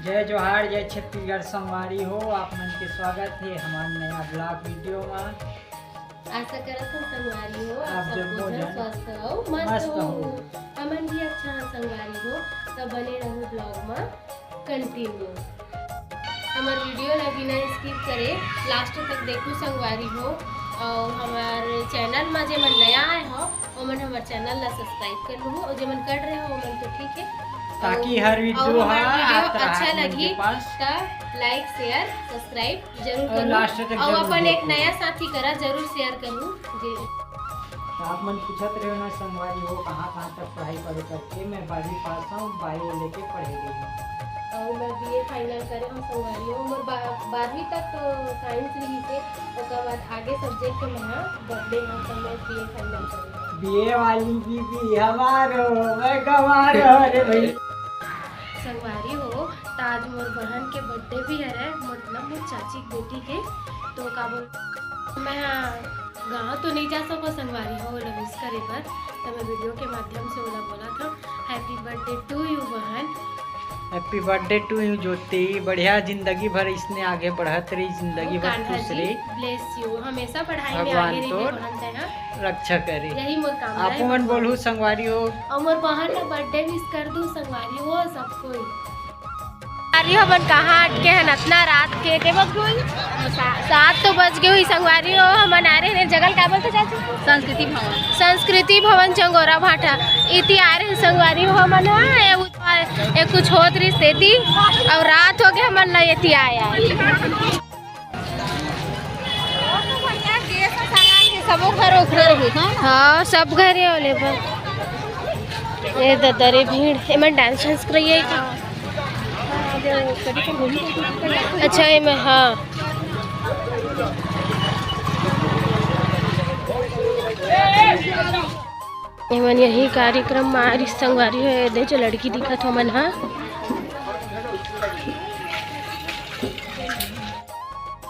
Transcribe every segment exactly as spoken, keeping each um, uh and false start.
जय जोहार, जय छत्तीसगढ़ संगवारी हो, आप मन के स्वागत हे हमर नया vlog video मा। आशा करत हन संगवारी हो, आप आप सब जम्मो कुछ झन स्वस्थ हो, मस्त मस्त हो। हो। हमन भी अच्छा हन संगवारी हो, त बने रहू vlog मा continue। हमर video ला बिना skip करे last तक देखू संगवारी हो, और हमर channel मा जे मन नया आए हो, ओमन हमर channel ला subscribe कर लूहू, और जे मन कर रहे हो, ओमन तो ठीक है। ताकि और, हर video और हमर हा video आत रहा अच्छा आप मन के लगही, पास। त like, share, subscribe जरूर और करू। last तक और जरूर अपन एक देखू। नया साथी करा जरूर share करू। जी। त आप मन पूछत रहे हो ना संगवारी हो, कहाँ कहाँ तक पढ़ाई करे करके, मैं बारहवीं पास हूँ, bio लेके पढ़े रही हूँ। और मैं बीए final करे हूँ संगवारी हो, मोर बा-, बारहवीं तक तो science रही थे, ओकर बाद आगे subject के मैं हाँ बदले हूँ, तो मैं बीए final करे हूँ। बीए वाली बीबी हमारो, मैं गवारो रे भाई। संगवारी हो, त आज मोर बहन के birthday भी हरे, मतलब मोर चाची के बेटी के। तो का बोल, मैं हाँ गाँव तो नहीं जा सको संगवारी हो, ओला wish करे बर, त मैं video के माध्यम से ओला बोला था, Happy birthday to you बहन। Happy birthday to you ज्योति, बढ़िया जिंदगी भर इसने आगे बढ़त रही, जिंदगी भर खुश रही। Bless you, हमेशा पढ़ाई में आगे रही बहन, तैं हाँ रक्षा करे। यही मोर कामना है। आपो मन बोलहू संगवारी हो। और मोर बहन ला birthday wish कर दू संगवारी हो सब कोई। संगवारी हो, हमन कहाँ अटके हन अतना रात के? के बज गई? सा-, सात तो बज गए हुई संगवारी हो। हमन आ रहे हैं जगह ल का बोलथे चाची? संस्कृति भवन। संस्कृति भवन चंगोरा भाटा। इति आ रहे हैं संगवारी हो हमन ह। ए, उ-, ए कुछ होत रिस देती। अब रात हो गए हमन ला एती आया। सबो घर ओखरे रही, हाँ? हाँ, सब घर हे ओले पर। ए ददा रे भीड़, एमन dance वांस करइया हे का? अच्छा, एमे, हाँ। एमन यही कार्यक्रम मा रिस संगवारी हो, ए दे जो लड़की दिखत हो मन हा।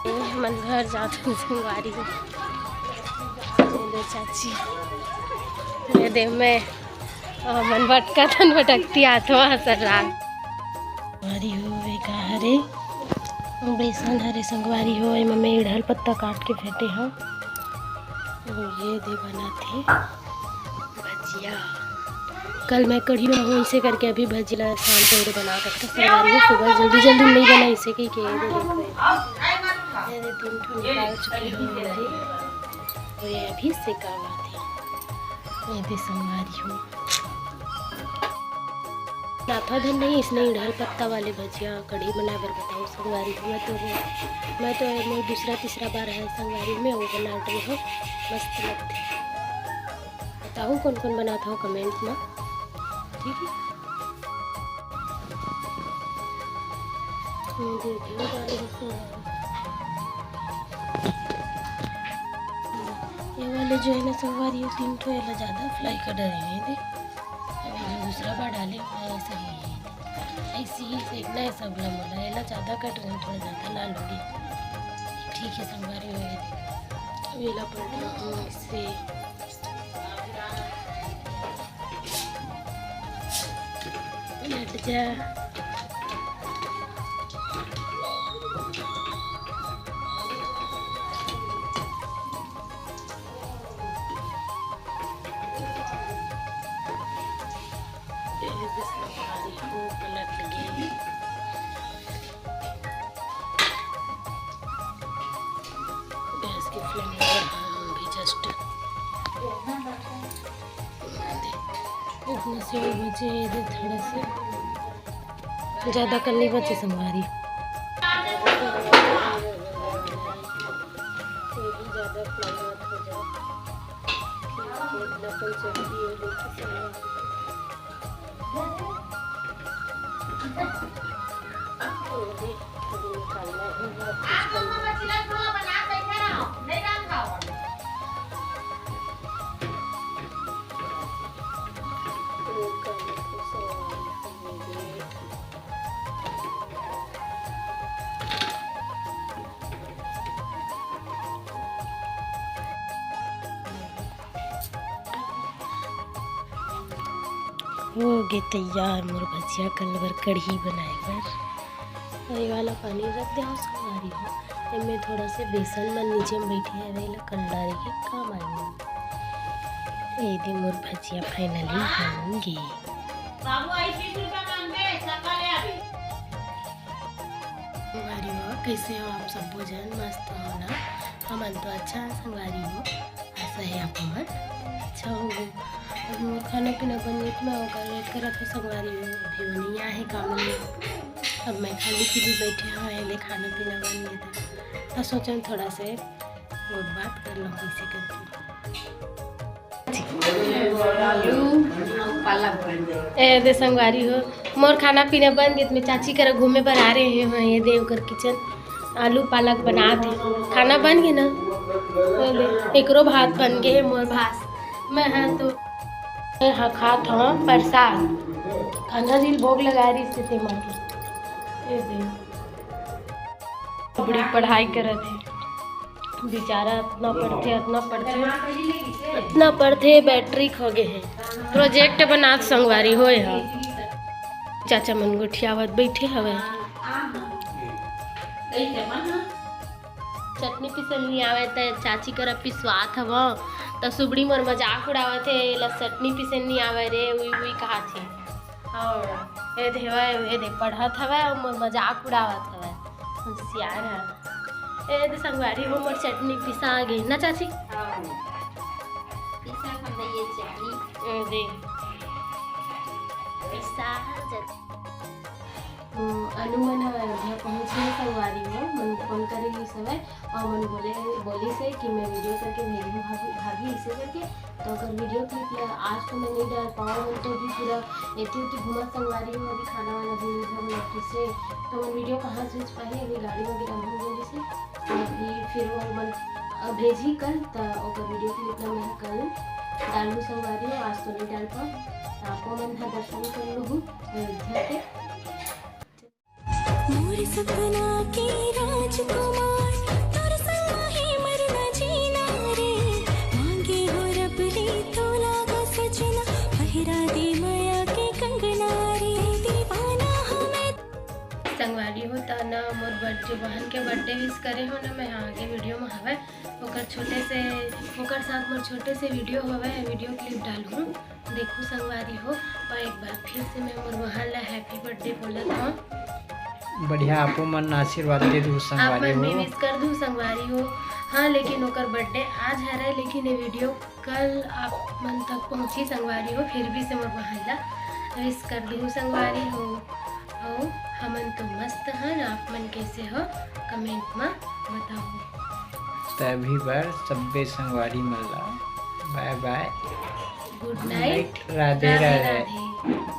हमन घर जात हन संगवारी हो। ये दे चाची, ये दे मैं, हमन भटकत हन, भटकती आत हन सर रात। संगवारी हो, ये का हरे? बेसन हरे संगवारी हो, एमा मैं इड़हल पत्ता काट के फेंटे हव। ये दे बनाथे भजिया। कल मैं कढ़ी बनाऊँ, इसे करके अभी भजिया ला शाम को बना सकते हैं। संगवारी हो, सुबह जल्दी जल्दी नहीं बना, इसे कही के ये दे देखो, ये दे तीन ठो निकाल चुके हैं ये दे। और ये अभी सेका हुआ थे। ये दे संगवारी हो। नाथा धन नहीं, इसने इड़हल पत्ता वाले भजिया कढ़ी बनाए बर बताओ संगवारी हो। मैं तो वो, मैं तो ये मोर दूसरा तीसरा बार है संगवारी में वो बना रही हूँ, मस्त लगते। बताओ कौन कौन बनाता हो comment में, ठीक है? ये देखिए, ये वाले जो है ना संगवारी, ये तीन ठो, ये ला ज़्यादा fry कर रहे हैं, देख। अभी जो दूसरा बार डाले, वो ऐसे ही है। ऐसे ही सेकना है सब ला मोला। एला ज़्यादा कट रहे, थोड़ा ज़्यादा लाल हो गई। ठीक है, संगवारी हो गई। अब एला पलट देते हैं इससे। पलट जा। ये भी संगवारी हो पलट गई। गैस की flame बढ़ा हम भी just। इतना से बचे, ये दे थोड़ा सा। ज़्यादा कल नहीं बचे संगवारी। हो गे तैयार मोर भजिया कल बर कढ़ी बनाए बर। ये वाला पानी रख दे हो संगवारी हो। एमे थोड़ा से बेसन मन नीचे में बैठे हवे, एला कल डारे के काम आही। ये दे मोर भजिया finally बन गे। बाबू आई तीस रुपया मांगबे, सका ले अभी। संगवारी हो, कैसे हो आप सब? भोजन मस्त हो ना? हमन तो अच्छा है संगवारी हो। आशा है आप मन अच्छा होगे। अब मोर खाना पीना बन गे, मैं ओकर wait करत हो संगवारी हो। अभी वो नहीं आए हे काम में। अब मैं खाली पीली बैठे हो, एले खाना पीना बन गे त, त सोचन थोड़ा से गोठ बात कर लो कैसे करके। ए दे संगवारी हो, मोर खाना पीना बन गे, मैं चाची करा घूमे बर आ रहे हो। ये दे ओकर kitchen, आलू पालक बनात हे। खाना बन गे ना? ये दे, एकरो भात बन गे, मोर भात। मैं हा तो, मैं हा खात हूँ प्रसाद। कान्हा जी ल भोग लगा रही से ते माँ के। ये दे, बड़ी पढ़ाई करत हे। बेचारा अतना पढ़थे, अतना पढ़थे, अतना पढ़थे, battery खो गे हे। Project बनात संगवारी होए ह। चाचा मन गोठियावत बैठे हवे। चटनी पीसे नइ आवे त चाची करा पिसवात हव, त सुबड़ी मोर मजाक उड़ावत हे, "एला चटनी पीसे नइ आवे रे," उई उई कहात हे। हाँ, ए दे हवय, ए दे पढ़त हवय अउ मोर मजाक उड़ावत हवय। होशियार है। ए दे संगवारी हो, मोर चटनी पिसा गे ना चाची? हाँ। पिसा खंदा ये चटनी। ए दे। पिसा जत-, हम्म, अनु मन ह अयोध्या पहुंच गे संगवारी हो, मन फोन करे ली सवय। अउ मन बोले, बोलिस हे कि मैं video करके भेजहूँ भाभी, भाभी, इसे करके। तो अगर video clip ला आज तो मैं नहीं डाल पाऊँ, मन तो अभी पूरा एती उती घूमत संगवारी हो, अभी खाना वाना भी नहीं बना फिर से। तो मन video कहाँ से भेज पाही, अभी गाड़ी वगैरह में बोलिस हे। तो अभी फिर वो मन, अ, भेजही कल, त ओकर video clip ला मैं कल डालहूँ संगवारी हो, आज तो नहीं डाल पाऊँ। त आपो मन ह दर्शन कर लूहू अयोध्या के। मोर सपना के राजकुमार, तोर संग ही मरना जीना रे। मांगे हो रब ले तोला गा सजना, पहिरा दे मया के कंगना रे। दीवाना हमें। संगवारी हो, त ना मोर बड़-, जो बहन के birthday wish करे हो ना, मैं आगे video में हवय, ओकर छोटे से, ओकर साथ मोर छोटे से video हवय, video clip डालहूँ। देखू संगवारी हो, अउ एक बार फिर से मैं मोर बहन ला happy birthday बोलत हूँ। बढ़िया, आपो मन आशीर्वाद दे दू आप संगवारी मन भी हो। Wish कर दू संगवारी हो। हाँ, लेकिन ओकर birthday आज हरे, लेकिन ये video कल आप मन तक पहुँची संगवारी हो। फिर भी से मोर बहन ला wish कर दू संगवारी हो। अउ हमन तो मस्त हन, आप मन कैसे हो, comment मा बताओ। तभी बर सब्बे संगवारी मन ला bye bye, good night, Radhe Radhe.